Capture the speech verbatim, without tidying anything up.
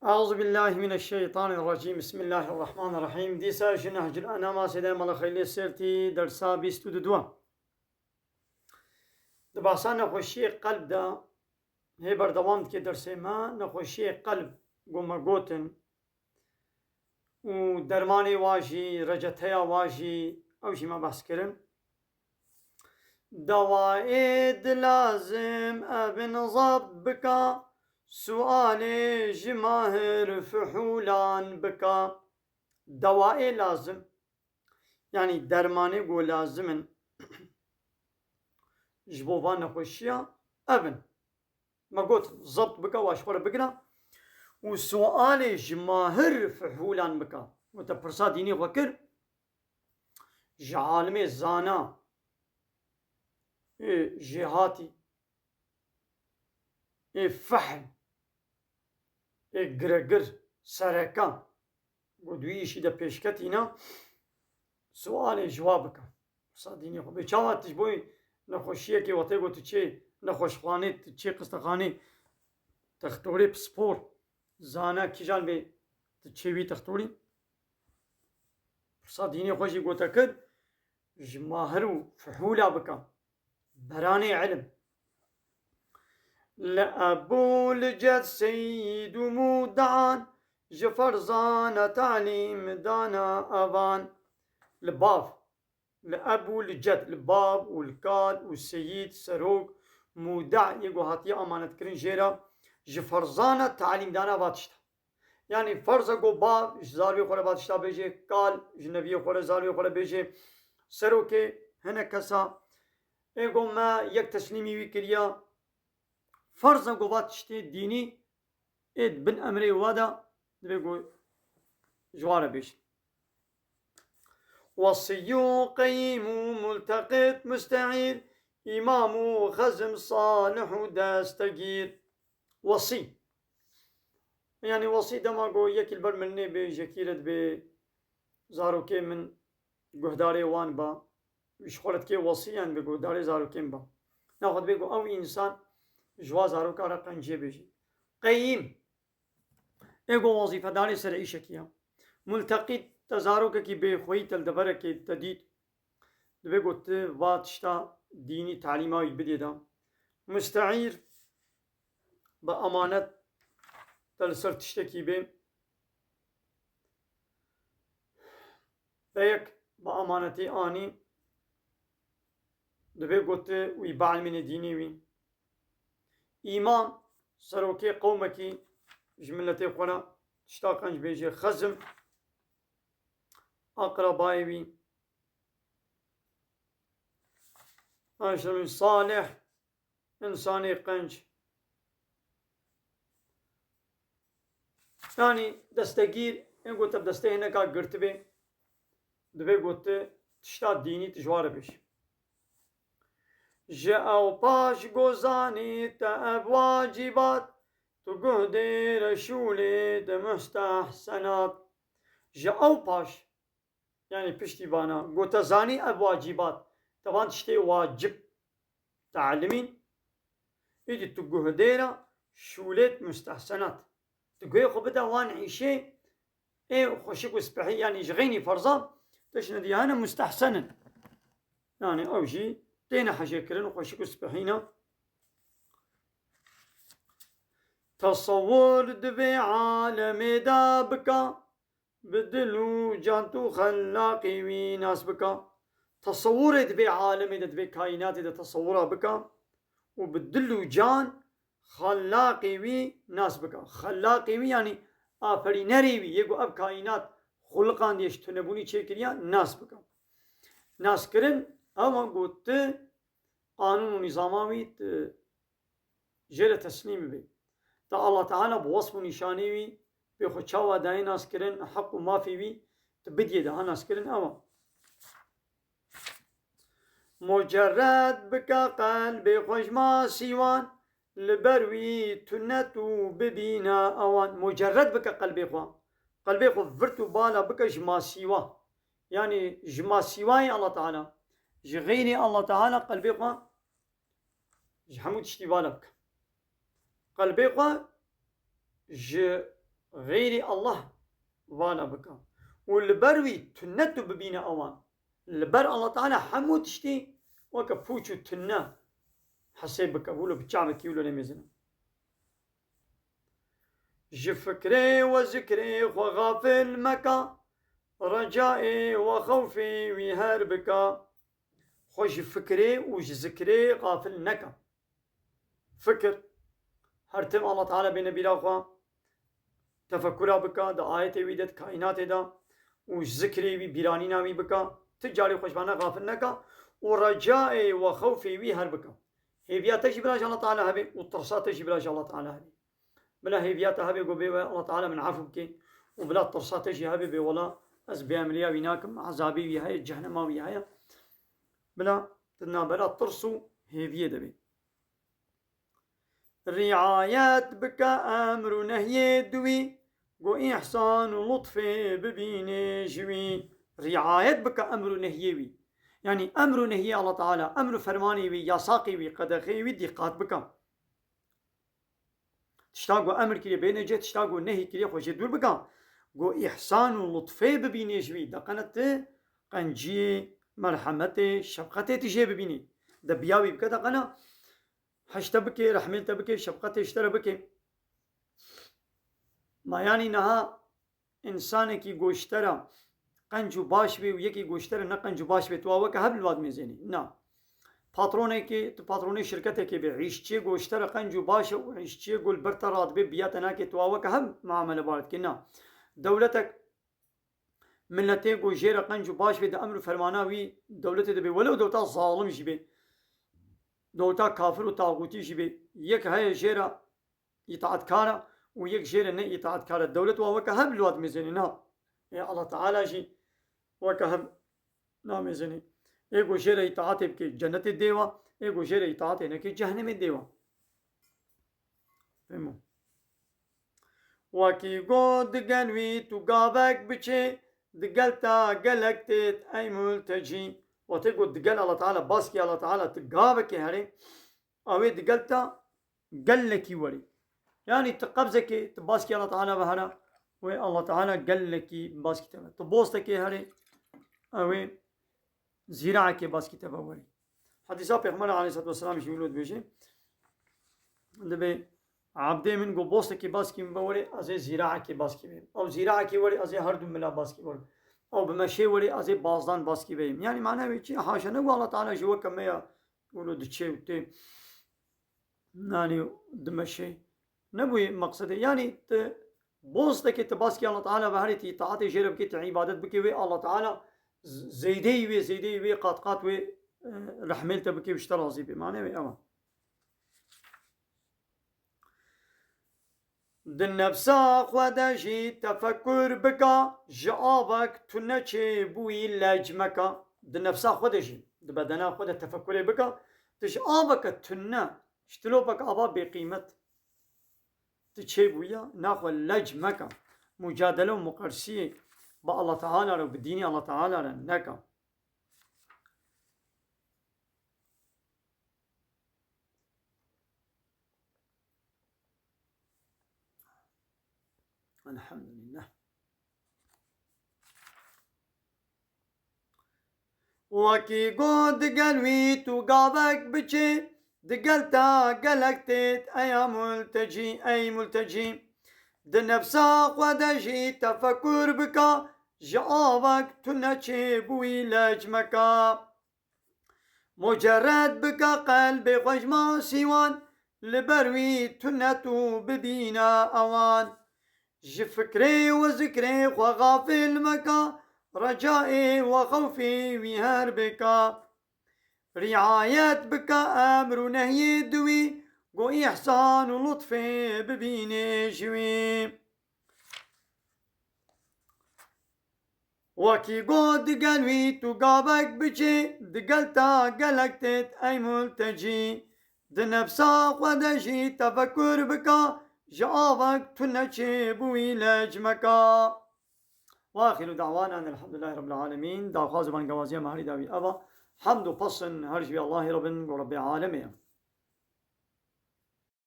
Eûzubillahimineşşeytanirracîm. Bismillahirrahmanirrahîm. Dîsa ji Nehcul Enam a sêdeh mala xeylê sertî dersa bîst û du. Di behsa nexweşiyê qelb de hê berdewam dike dersê me. Nexweşiyê qelb ku me gotin û dermanê wa jî, receteya wa jî, ew jî me behs kirin. Dawayê di lazim ebin zabt bika, sualê ji mahir fuhûlan bika. Dawayê lazim, yanî dermanê ku lazim in ji bo van nexweşiya, ev in. Me got, zebt bike, wa ji xwe re bigire û sualê ji mahir fuhûlan bike. Û te pirsa dînî xwe kir, ji alimê zana, ê jêhatî, ê fehm, ê giregir, sereka, ku di wî îşî de pêşketî ne, sualê ji wa bike. Pirsa dînî xwe bê. Çawa tu ji bo nexweşiyekê, wextê ku tu çê nexweşxanê, tu çê xistexanê, textorê pispor, zana kîjan bê, tu çê wî textorî? Pirsa dînî xwe jî gote kir, ji mahir û fuhûla bike. Beranê ilim. Li Ebû li Ced Seyîd û Mûdean, ji ferzana talîm dana evan. Li bav, li Ebû li Ced, li bav û li kal û seyîd, serok, Mûde yê ku hatiye amanetkirin jê re, ji ferzana talîm dana va tişta. Yanî ferz e ku bav ji zarokê xwe re va tişta bêje, kal ji neviyê xwe re, zarokê xwe re bêje, serokê hinek kesa ê ku me yek teslîmî wî kiriya, ferz e ku va tiştê dînî ê di bin emrê wa de divê ku ji wa re bêjin. Wesî û qeyîm û multeqit, musteîr, îmam û xezim, salih û destegîr. Wesî. Yanî wesî dema ku yekî li ber mirinê bê, jekî re dibê, zarokê min guhdarê wan ba. Ji xwe re dikê wesî, yanî dibê guhdarê zarokên ba. Nexwe dibê ku ew însan ji wa zaroka re qenciyê bêjî. Qeyîm. Ê ku wezîfedarê ser îşekî ye. Multeqît, te zarokekî bêxweyî te li deverekê te dît. Dibê ku tu va tişta dînî talîma wî bidê de. Musteîr, bi emanet te li ser tiştekî bê. Te yek bi emanetî anî, dibê ku tu wî bielmînî dînî wî. Îmam, serokê qewmekî ji miletê xwe re tişta qenc bêjê. Xezim, aqrebayê wî. An şemin salih, însanê qenc. Yanî destegîr, ê ku te bi destê hineka girtibê, dibê ku tu tişta dînî tu ji wa re bêjî. Ji ew paş ku zanî te ev wacîbat, tu guhdêre şûlê de mustehsenat. Ji ew paş, yanî piştî vana, ku te zanî ev wacîbat, te van tiştê wacib te elimîn, îdî tu guhdêra şûlêt mustehsenat. Tu guhê xwe bide wan îşê ê xweşik û spehî, yanî ji xeynî ferza, tiştine diya hene mustehsen in. Yanî ew jî têne hejêkirin û xweşik û spehî ne. Tesewwur di vê alemê de bika, bi dil û can tu xellaqî wî nas bika. Tesewwurê di vê alemê de, di vê kaînatê de tesewwura bika û bi dil û can xellaqê wî nas bika. Xellaqê wî, yanî aferînerê wî, yê ku ev kaînat xuliqandiye, ji tunebûnî çêkiriye, nas bika. Naskirin, ew e ku tu qanûn û nîzama wî, tu jê re teslîm bibî. Te Allah Teala bi wesf û nîşanê wî pê xwe çawa dayê naskirin, heq û mafê wî tu bidiyê daha naskirin, ew e. Mucerred bike qelbê xwe ji masîwan, li ber wî tunet û bibîne ewan. Mucerred bike qelbê xwe. Qelbê xwe virt û bala bike ji masîwa. Yanî ji masîwayê Allah Teala, ji xeyrê Allah Teala qelbê xwe ji hemû tiştî vala bike. Qelbê xwe ji Xeyrî Allah vala bika. Û li ber wî tune tu bibîne ewan. Li ber Allah Teala hemû tiştî weke pûç û tune hesê bike. Wilo bi çavekî wilo nêmêzine. Ji fikrê we zikrê xwe xafil meke. Recayê we xewfê wî her bike. Xwe ji fikrê û ji zikrê xafil neke. Fikir, her tim Allah Teala bêne bîra xwe, tefekkura bike, di ayetê wî de, di kaînatê de û ji zikrê wî, bîranîna wî bike, ti carî xwe ji vana xafil neke û recayê we xewfê wî her bike. Hêviya te jî bila ji Allah Teala hebe û tirsa te jî bila ji Allah Teala hebe. Bila hêviya te hebe ku bê we Allah Teala min efû bike û bila tirsa te jî hebe bê wela ez bêemriya wî nakim, ezabê wî heye, cehnema wî heye. Bila tu nabera tirs û hêviyê de bî. Riayet bike emr û nehyê di wî, ku îhsan û lutfê bibînê ji wî. Riayet bike emr û nehyê wî. Yanî emr û nehyê Allah Teala, emr û fermanê wî, yasaqê wî, qedexeyê wî dîqat bike. Tişta ku emr kiriye bêne cê, tişta ku nehy kiriye xwe jê dûr bike. Ku îhsan û lutfê bibînê ji wî. Deqene ti qenciyê, merhemetê, şefqetê ti jê bibînî. De biya wî bike deqene heşte bike, rehmê te bike, şefqetê ji te re bike. Ma yanî niha însanekî goştera qenc û baş bê û yekî goştera ne qenc û baş bê, tu wa weke hev li wa dimêzênî? Na. Patronekê, tu patronê şirketekê bê, îşçiyê goştera qenc û baş e û îşçiyê ku li ber te radibê biya te nake, tu wa weke hev muamele bar dikî? Na. Dewletek miletê ku jê re qenc û baş bê, di emr û fermana wî dewletê de bê, welew dewleta zalim jî bê, dewleta kafir û taxûtî jî bê, yek heye jê re îtaatkar e û yek jê re ne îtaatkar e. Dewlet wa weke hev li wa dimêzênê, na. Ê Allah Teala jî weke hev namêzênê. Ê ku jê re îtaatê bike, cennetê dê wa, ê ku jê re îtaatê neke, cehnemê dê wa. Fehmo. Wekî got digel wî tu gavek biçê, digel te gelek têt ey multecî. Wextê got digel Allah Teala, baskî Allah Teala, tu gavekê herê, ew ê digel te gelekî werî. Yanî tu qebzekê, tu baskî Allah Teala ve here, wê Allah Teala gelekî baskî te ve. Tu bostekê herê, ew ê zîraekê baskî te ve werî. Hedîsa Pêxember aleyhissalatu vesselam jî wilo dibêje, dibê, Ebdê min ku bostekê baskî min ve werê, ez ê zîraekê baskî bêm. Ew zîraekê werê, ez ê her du mila baskî werim. Ew bi meşê werê, ez ê bazdan baskî bêm. Yanî mana wê çi? Haşa ne ku Allah Teala ji weke me ya wilo diçê û tê nanî dimeşê. Nebûye meqsedê. Yanî tu bostekê tu baskî Allah Teala ve herê, tu îtaatê jê re bikê, tu îbadet bikê wê, Allah Teala z-, zeydeyî wê, zeydeyî wê, qat qat wê, e, rehmê li te bikê û ji te razî bê. Mane wê ew e. Di nefsa xwe de jî tefekur bika, ji avek tune çêbûyî lec meka. Di nefsa xwe de jî, di bedena xwe de tefekurê bika, tu ji aveke tune, ji tilopek ava bêqîmet tu çêbûya, naxwe lec meka. Mucadele û muqersiyê bi Allah Teala re û bi dînê Allah Teala re neka. Elhamdülillah. Wekî got digel wî tu gavek biçê, digel te gelek têt eya multecî, ey multecî. Di nefsa xwe de jî tefekur bika, ji avek tune çêbûyî lec meka. Mucerred bike qelbê xwe ji masî wan, li ber wî tune tu bibîne ewan. Ji fikrê û zikrê xwe xafil meke, recayê we xewfê wî her bike. Riayet bike emr û nehyê di wî, ku îhsan û lutfê bibînê ji wî. Wekî got digel wî tu gavek biçê, digel te gelek têt ey multecî. Di nefsa xwe de jî tefekur bika, ji avek tune çêbûyî lec meka. Wa axiru da'wana enelhamdülillahi rabbil alemin. Daxwaz û bangewaziya me herî dawî eva. Hemd û pesin her ji vî Allahî re bin, ku Rebbê alemê ye.